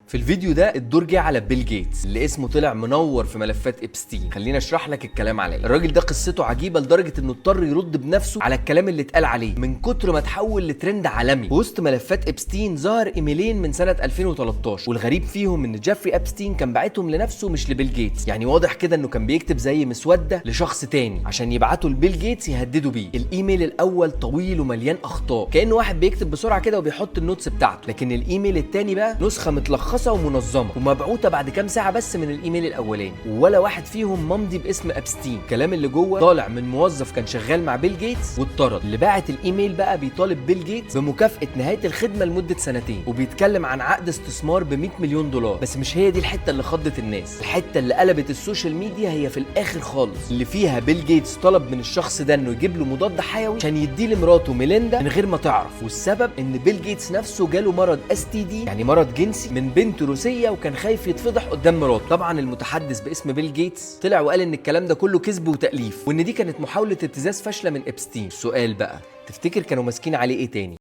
في الفيديو ده الدور جه على بيل جيتس اللي اسمه طلع منور في ملفات ابستين. خلينا اشرح لك الكلام عليه. الراجل ده قصته عجيبة لدرجة انه اضطر يرد بنفسه على الكلام اللي اتقال عليه من كتر ما تحول لترند عالمي. وسط ملفات ابستين ظهر ايميلين من سنة 2013، والغريب فيهم ان جيفري ابستين كان باعتهم لنفسه مش لبيل جيتس. يعني واضح كده انه كان بيكتب زي مسودة لشخص تاني عشان يبعته لبيل جيتس يهدده بيه. الايميل الاول طويل ومليان اخطاء، كانه واحد بيكتب بسرعة كده وبيحط ال notes بتاعته. لكن الايميل التاني بقى نسخه متلخصه ومنظمة ومبعوثه بعد كام ساعة بس من الايميل الاولاني، ولا واحد فيهم ممضي باسم ابستين. الكلام اللي جوه طالع من موظف كان شغال مع بيل جيتس واتطرد. اللي باعت الايميل بقى بيطالب بيل جيتس بمكافاه نهاية الخدمة لمدة سنتين، وبيتكلم عن عقد استثمار ب 100 مليون دولار. بس مش هي دي الحتة اللي خضت الناس. الحتة اللي قلبت ال social media هي في الاخر خالص، اللي فيها بيل جيتس طلب من الشخص ده انه يجيب له مضاد حيوي عشان يديه لمراته ميليندا من غير ما تعرف. والسبب ان بيل جيتس نفسه جاله مرض STD، يعني مرض جنسي، من بنت روسية، وكان خايف يتفضح قدام مراته. طبعا المتحدث باسم بيل جيتس طلع وقال ان الكلام ده كله كذب وتأليف، وان دي كانت محاولة ابتزاز فاشلة من ابستين. السؤال بقى، تفتكر كانوا ماسكين عليه ايه تاني؟